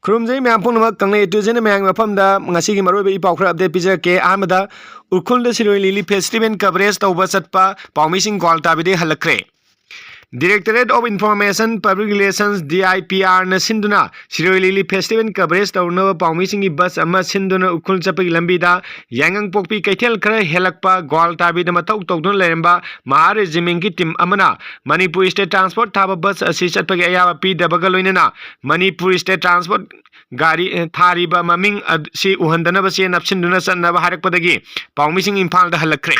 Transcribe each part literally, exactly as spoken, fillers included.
ꯈꯨꯔꯨꯝꯖꯔꯤ ꯃꯌꯥꯝ ꯄꯨꯝꯅꯃꯛ꯫ ꯀꯪꯂꯩ ꯇꯨꯔꯤꯖꯝꯅ ꯃꯌꯥꯝꯒꯤ ꯃꯐꯝꯗ ꯉꯁꯤꯒꯤ ꯃꯔꯨꯑꯣꯏꯕ ꯏ ꯄꯥꯎ ꯈꯔ ꯑꯞꯗꯦꯠ ꯄꯤꯖꯔꯛꯀꯦ꯫ ꯑꯍꯥꯟꯕꯗ, ꯎꯈ꯭ꯔꯨꯜꯗ ꯁꯤꯔꯣꯏ ꯂꯤꯂꯤ ꯐꯦꯁꯇꯤꯚꯦꯜ ꯀꯚꯔꯦꯖ ꯇꯧꯕ ꯆꯠꯄ ꯄꯥꯎꯃꯤꯁꯤꯡ ꯒ꯭ꯋꯥꯜꯇꯥꯕꯤꯗꯒꯤ ꯍꯜꯂꯛꯈ꯭ꯔꯦ꯫ Directorate of Information Public Relations, D I P R ꯅ ꯁꯤꯟꯗꯨꯅ ꯁꯤꯔꯣꯏ ꯂꯤꯂꯤ ꯐꯦꯁꯇꯤꯚꯦꯜ ꯀꯚꯔꯦꯖ ꯇꯧꯅꯕ ꯄꯥꯎꯃꯤꯁꯤꯡꯒꯤ ꯕꯁ ꯑꯃ ꯁꯤꯟꯗꯨꯅ ꯎꯈ꯭ꯔꯨꯜ ꯆꯠꯄꯒꯤ ꯂꯝꯕꯤꯗ ꯌꯥꯏꯉꯪꯄꯣꯛꯄꯤ ꯀꯩꯊꯦꯜ ꯈꯔ ꯍꯦꯜꯂꯛꯄ ꯒ꯭ꯋꯥꯜꯇꯥꯕꯤꯗ ꯃꯊꯧ ꯇꯧꯗꯨꯅ ꯂꯩꯔꯝꯕ ꯃꯍꯥ ꯔꯦꯖꯤꯃꯦꯟꯒꯤ ꯇꯤꯝ ꯑꯃꯅ ꯃꯅꯤꯄꯨꯔ ꯁ꯭ꯇꯦꯠ ꯇ꯭ꯔꯥꯟꯁꯄꯣꯔꯠ ꯊꯥꯕ ꯕꯁ ꯑꯁꯤ ꯆꯠꯄꯒꯤ ꯑꯌꯥꯕ ꯄꯤꯗꯕꯒ ꯂꯣꯏꯅꯅ ꯃꯅꯤꯄꯨꯔ ꯁ꯭ꯇꯦꯠ ꯇ꯭ꯔꯥꯟꯁꯄꯣꯔꯠ ꯒꯥꯔꯤ, ꯑꯦ, ꯊꯥꯔꯤꯕ ꯃꯃꯤꯡ ꯑꯁꯤ ꯎꯍꯟꯗꯅꯕ ꯆꯦ ꯅꯞꯁꯤꯟꯗꯨꯅ ꯆꯠꯅꯕ ꯍꯥꯏꯔꯛꯄꯗꯒꯤ ꯄꯥꯎꯃꯤꯁꯤꯡ ꯏꯝꯐꯥꯜꯗ ꯍꯜꯂꯛꯈ꯭ꯔꯦ꯫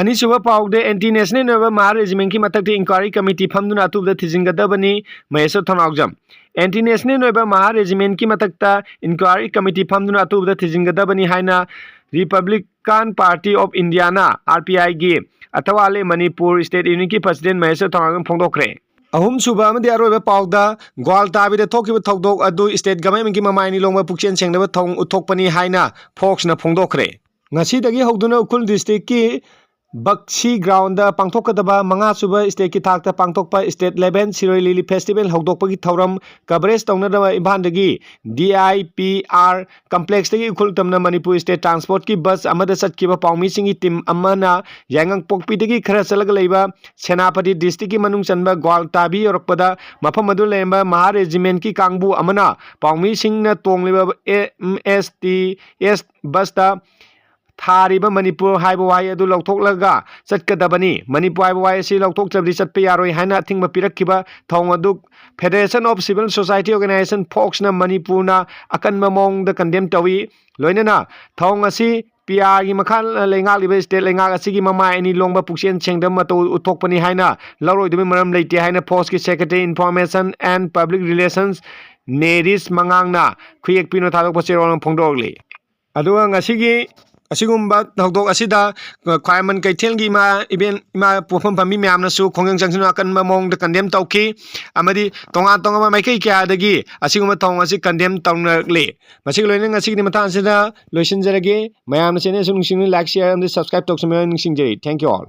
ꯑꯅꯤꯁꯨꯕ ꯄꯥꯎꯗ, ꯑꯦꯟꯇꯤ ꯅꯦꯁꯅꯦꯜ ꯑꯣꯏꯕ ꯃꯍꯥ ꯔꯦꯖꯤꯃꯦꯟꯒꯤ ꯃꯊꯛꯇ ꯏꯟꯀ꯭ꯋꯥꯏꯔꯤ ꯀꯃꯤꯇꯤ ꯐꯝꯗꯨꯅ ꯑꯊꯨꯕꯗ ꯊꯤꯖꯤꯟꯒꯗꯕꯅꯤ, ꯃꯍꯦꯁꯣꯔ ꯊꯣꯡꯅꯥꯎꯖꯝ꯫ ꯑꯦꯟꯇꯤ ꯅꯦꯁꯅꯦꯜ ꯑꯣꯏꯕ ꯃꯍꯥ ꯔꯦꯖꯤꯃꯦꯟꯒꯤ ꯃꯊꯛꯇ ꯏꯟꯀ꯭ꯋꯥꯏꯔꯤ ꯀꯃꯤꯇꯤ ꯐꯝꯗꯨꯅ ꯑꯊꯨꯕꯗ ꯊꯤꯖꯤꯟꯒꯗꯕꯅꯤ ꯍꯥꯏꯅ Republican Party of Indiaꯅ, RPIꯒꯤ ꯑꯊꯋꯥꯂꯦ ꯃꯅꯤꯄꯨꯔ ꯁ꯭ꯇꯦꯠ ꯌꯨꯅꯤꯠꯀꯤ ꯄ꯭ꯔꯁꯤꯗꯦꯟ ꯃꯍꯦꯁꯣꯔ ꯊꯣꯡꯅꯥꯎꯖꯝ ꯐꯣꯡꯗꯣꯛꯈ꯭ꯔꯦ꯫ ꯑꯍꯨꯝꯁꯨꯕ ꯑꯃꯗꯤ ꯑꯔꯣꯏꯕ ꯄꯥꯎꯗ, ꯒ꯭ꯋꯥꯜꯇꯥꯕꯤꯗ ꯊꯣꯛꯈꯤꯕ ꯊꯧꯗꯣꯛ ꯑꯗꯨ ꯁ꯭ꯇꯦꯠ ꯒꯚꯔꯟꯃꯦꯟꯠꯀꯤ ꯃꯃꯥꯏ ꯑꯅꯤ ꯂꯣꯡꯕ ꯄꯨꯛꯆꯦꯜ ꯁꯦꯡꯗꯕ ꯊꯧꯑꯣꯡ ꯎꯠꯊꯣꯛꯄꯅꯤ ꯍꯥꯏꯅ ꯐꯣꯛꯁꯅ ꯐꯣꯡꯗꯣꯛꯈ꯭ꯔꯦ꯫ ꯉꯁꯤꯗꯒꯤ ꯍꯧꯗꯨꯅ ꯎꯈ꯭ꯔꯨꯜ ꯗꯤꯁꯇ꯭ꯔꯤꯛꯀꯤ ꯕꯛꯁꯤ ꯒ꯭ꯔꯥꯎꯟꯗ ꯄꯥꯡꯊꯣꯛꯀꯗꯕ ꯃꯉꯥꯁꯨꯕ ꯁ꯭ꯇꯦꯠꯀꯤ ꯊꯥꯛꯇ ꯄꯥꯡꯊꯣꯛꯄ ꯁ꯭ꯇꯦꯠ ꯂꯦꯚꯦꯜ ꯁꯤꯔꯣꯏ ꯂꯤꯂꯤ ꯐꯦꯁꯇꯤꯚꯦꯜ ꯍꯧꯗꯣꯛꯄꯒꯤ ꯊꯧꯔꯝ ꯀꯚꯔꯦꯖ ꯇꯧꯅꯅꯕ ꯏꯝꯐꯥꯜꯗꯒꯤ DIPR ꯀꯝꯄ꯭ꯂꯦꯛꯁꯇꯒꯤ ꯎꯈ꯭ꯔꯨꯜ ꯇꯝꯅ ꯃꯅꯤꯄꯨꯔ ꯁ꯭ꯇꯦꯠ ꯇ꯭ꯔꯥꯟꯁꯄꯣꯔꯠꯀꯤ ꯕꯁ ꯑꯃꯗ ꯆꯠꯈꯤꯕ ꯄꯥꯎꯃꯤꯁꯤꯡꯒꯤ ꯇꯤꯝ ꯑꯃꯅ ꯌꯥꯏꯉꯪꯄꯣꯛꯄꯤꯗꯒꯤ ꯈꯔ ꯆꯠꯂꯒ ꯂꯩꯕ ꯁꯦꯅꯥꯄꯇꯤ ꯗꯤꯁꯇ꯭ꯔꯤꯛꯀꯤ ꯃꯅꯨꯡ ꯆꯟꯕ ꯒ꯭ꯋꯥꯜꯇꯥꯕꯤ ꯌꯧꯔꯛꯄꯗ ꯃꯐꯝ ꯑꯗꯨ ꯂꯩꯔꯝꯕ ꯃꯍꯥ ꯔꯦꯖꯤꯃꯦꯟꯠꯀꯤ ꯀꯥꯡꯕꯨ ꯑꯃꯅ ꯄꯥꯎꯃꯤꯁꯤꯡꯅ ꯇꯣꯡꯂꯤꯕ MSTS ꯕꯁꯇ ꯊꯥꯔꯤꯕ ꯃꯅꯤꯄꯨꯔ ꯍꯥꯏꯕ ꯋꯥꯍꯩ ꯑꯗꯨ ꯂꯧꯊꯣꯛꯂꯒ ꯆꯠꯀꯗꯕꯅꯤ꯫ ꯃꯅꯤꯄꯨꯔ ꯍꯥꯏꯕ ꯋꯥꯍꯩ ꯑꯁꯤ ꯂꯧꯊꯣꯛꯇ꯭ꯔꯕꯗꯤ ꯆꯠꯄ ꯌꯥꯔꯣꯏ ꯍꯥꯏꯅ ꯑꯊꯤꯡꯕ ꯄꯤꯔꯛꯈꯤꯕ ꯊꯧꯑꯣꯡ ꯑꯗꯨ Federation of Civil Society Organisation, ꯐꯣꯛꯁꯅ ꯃꯅꯤꯄꯨꯔꯅ ꯑꯀꯟꯕ ꯃꯑꯣꯡꯗ ꯀꯟꯗꯦꯝ ꯇꯧꯏ꯫ ꯂꯣꯏꯅꯅ ꯊꯧꯑꯣꯡ ꯑꯁꯤ ꯄꯤꯌꯥꯒꯤ ꯃꯈꯥ ꯂꯩꯉꯥꯛꯂꯤꯕ ꯁ꯭ꯇꯦꯠ ꯂꯩꯉꯥꯛ ꯑꯁꯤꯒꯤ ꯃꯃꯥꯏ ꯑꯅꯤ ꯂꯣꯡꯕ ꯄꯨꯛꯆꯦꯜ ꯁꯦꯡꯗꯕ ꯃꯇꯧ ꯎꯠꯊꯣꯛꯄꯅꯤ ꯍꯥꯏꯅ ꯂꯧꯔꯣꯏꯗꯕꯒꯤ ꯃꯔꯝ ꯂꯩꯇꯦ ꯍꯥꯏꯅ ꯐꯣꯛꯁꯀꯤ Secretary Information and Public Relations ꯅꯦꯔꯤꯁ ꯃꯉꯥꯡꯅ ꯈꯨꯌꯦꯛ ꯄꯤꯅ ꯊꯥꯗꯣꯛꯄ ꯆꯦꯔꯣꯜ ꯑꯃ ꯐꯣꯡꯗꯣꯛꯂꯤ꯫ ꯑꯗꯨꯒ ꯉꯁꯤꯒꯤ ꯑꯁꯤꯒꯨꯝꯕ ꯊꯧꯗꯣꯛ ꯑꯁꯤꯗ ꯈ꯭ꯋꯥꯏꯔꯝꯕꯟ ꯀꯩꯊꯦꯜꯒꯤ ꯏꯃꯥ ꯏꯕꯦꯟ, ꯏꯃꯥ ꯄꯣꯠꯐꯝ ꯐꯝꯕꯤ ꯃꯌꯥꯝꯅꯁꯨ ꯈꯣꯡꯖꯪ ꯆꯪꯁꯤꯟꯗꯨꯅ ꯑꯀꯟꯕ ꯃꯑꯣꯡꯗ ꯀꯟꯗꯦꯝ ꯇꯧꯈꯤ ꯑꯃꯗꯤ ꯇꯣꯉꯥꯟ ꯇꯣꯉꯥꯟꯕ ꯃꯥꯏꯀꯩ ꯀꯌꯥꯗꯒꯤ ꯑꯁꯤꯒꯨꯝꯕ ꯊꯧꯑꯣꯡ ꯑꯁꯤ ꯀꯟꯗꯦꯝ ꯇꯧꯅꯔꯛꯂꯤ꯫ ꯃꯁꯤꯒ ꯂꯣꯏꯅꯅ ꯉꯁꯤꯒꯤꯗꯤ ꯃꯇꯥꯡ ꯑꯁꯤꯗ ꯂꯣꯏꯁꯤꯟꯖꯔꯒꯦ꯫ ꯃꯌꯥꯝꯅ ꯆꯦꯅꯦꯜ ꯑꯁꯤ ꯅꯨꯡꯁꯤꯅ like, share ꯑꯃꯗꯤ subscribe ꯇꯧꯁꯟꯕꯤꯌꯨ ꯍꯥꯏꯅ ꯅꯤꯡꯁꯤꯡꯖꯔꯤ꯫ Thank you all.